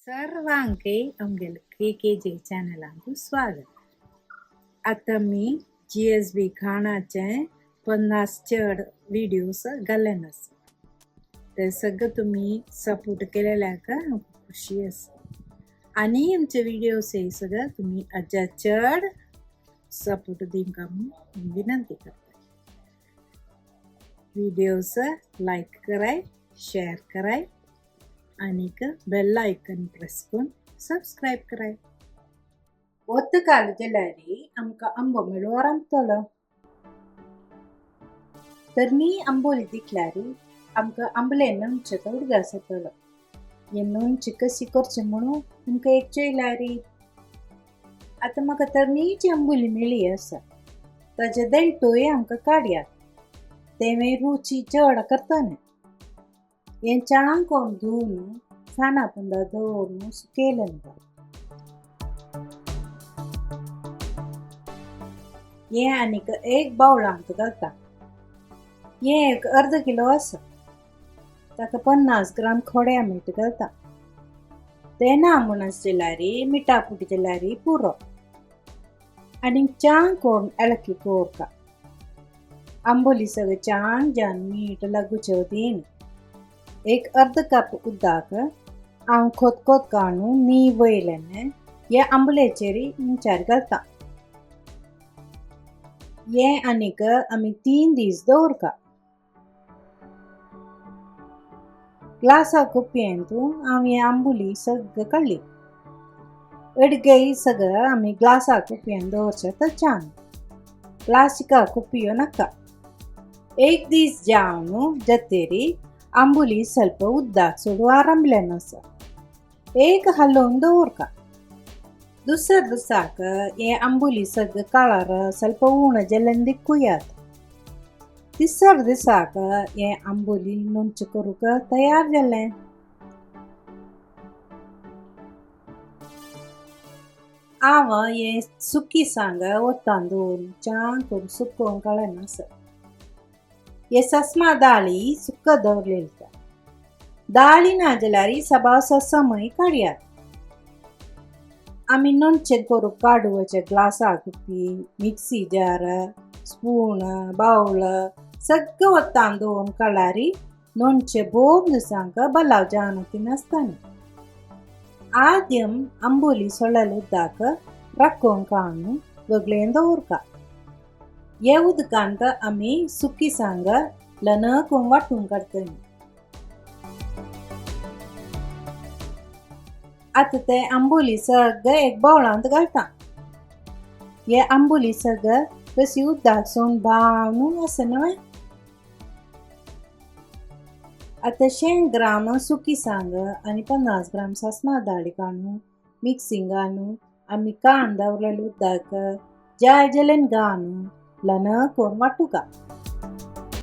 सर्वांके आमगेले K K जे चॅनलांत स्वागत. आतां मी GSB खाणाचे 50 चड व्हिडियोज घाल्ले आसा. ते सगळे तुमी सपोर्ट केलेल्याक खुशी आसा. आनी आमचे व्हिडियोज हे सगळे तुमी अज्जा चड सपोर्ट दिवंक म्हूण विनंती करता. व्हिडियोज लायक कराय, शेअर कराय आनीक बेल आयकन प्रेस करून सबस्क्रायब कराय. वत काल जाल्यार आमकां आंबो मेळूं आरामतलो. तर मी आंबोली दिखल्यार आमकां आंबले लोणचें उडगास येतलो. हें लोणचें कशी करचें म्हणून आमकां एक चोयल्यार आतां म्हाका तरणीची आंबोली मेळ्ळी आसा. ताजे देंटोय आमकां काडयात, तें रुची चड करतलें. हें चांग करून धुवन फॅना पोंदा दवरून सुकयलें. हें आनीक एक बावलांत घालता. हें एक अर्द किलो आसा. ताका 50 ग्राम खोड्या मीठ घालता. तें ना म्हूण आसल्यार मिठा पुटी जाल्यार पुरो. आनीक चांग करून एळकी दवरता. आंबोली सगळें चांग जावन मीठ लागूचें दीन. एक अर्द कप उदक हांव खोतखोत काडून नी वयल्यान हे आंबलेचेर विचार घालता. हें आनीक आमी 3 दीस दवरता. ग्लासा कुपयेंत हांव हे आंबोली सगळें काडली. अडगेय सगळें आमी ग्लासा कुपयेन दवरचें तर छान. प्लास्टिका कुपयो नाका. एक दीस जावन जातेरी आंबोली ಸ್ವಲ್ಪ उदक सोडून आरामल्यान आसा. एक हालोवन दवरता. दुसऱ्या दिसाक हे आंबोली सगळें काळार ಸ್ವಲ್ಪ उणें जाल्ल्यान दिकुयात. तिसऱ्या दिसाक हे आंबोली लोणचें करूंक तयार जालें. हांव हें सुकी सांग वतान दवरून चांग करून सुकोवन काडलें आसा. हे सस्मा दाळी सुक दवरलेली. दाळी ना जाल्यार सबाव ससमय काडयात. आमी लोणचें करूंक काडुवचे ग्लासा कुपी, मिक्सी जार, स्पून, बावल सगळें वतान दवरून काडल्यार लोणचें भोव दिसांक बलाव जावन नासतना. आद्यम आंबोली सोळ्ळेलें उदक राखोवन काडून वेगळें दवरता. हे उदकांत आमी सुकी सांग लनक वांटून काडटले. आतां ते आंबोली सगळें एक बावलांत घालता. हे आंबोली सगळें कशी उदक सोडून बावन आसा न्हय. आतां 100 ग्राम सुकी सांग आनी 50 ग्राम सासमा दाळी काडून मिक्सिंग घालून आमी कान दवरलेलें उदक जाय जाल्यार घालून लनक करून वांटुका.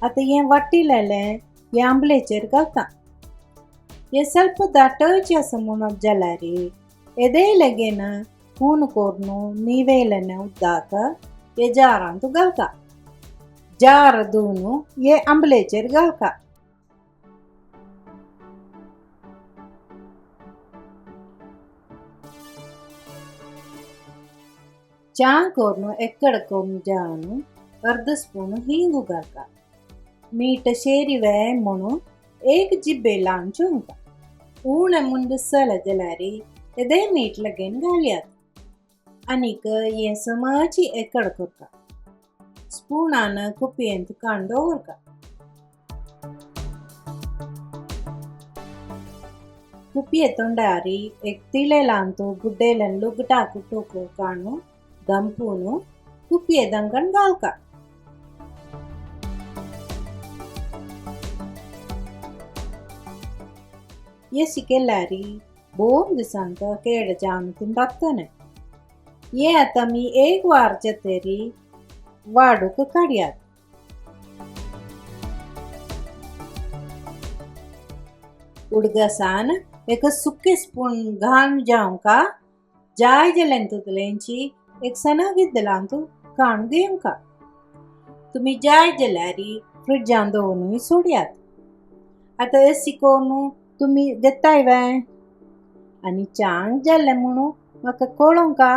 आतां हें वाटिलेलें हे आंबलेचेर घालता. हें ಸ್ವಲ್ಪ दाटच आसा म्हणत जाल्यार येदेय लगेन हून करून निवेलें उदक हे जारांत घालता. जार धुवन हे आंबलेचेर घालता. चांग करून एकड करून जावन अर्द स्पून हिंग घालता. मीठ शेरिवे म्हणून एक जिब्बे लावन चोवंका. उणें म्हूण दिसलें जाल्यार येदें मीठ लगेन घालयात. आनीक हें समची एकड करता. स्पुनान कुपयेंत काडून दवरता. कुपये तोंडार एक तिळे लावन गुड्डेल्यान लुगटाक टोको काडून दंपून कुपये दंकण घालता. अशी केल्यार भोव दिसांक केड जावन तीन रावतलें. हें आतां आमी एक वार जातरी वाडूंक काडयात. उडगासान एक सुकें स्पून घालून जावंका जाय जाल्यार तितलेंची एक सणक लावन काडून घेवंका. तुमी जाय जाल्यार फ्रिजान दवरुनूय सोडयात. आतां अशी करून तुमी घेताय वे? आनी चांग जालें म्हणून म्हाका कळोंका.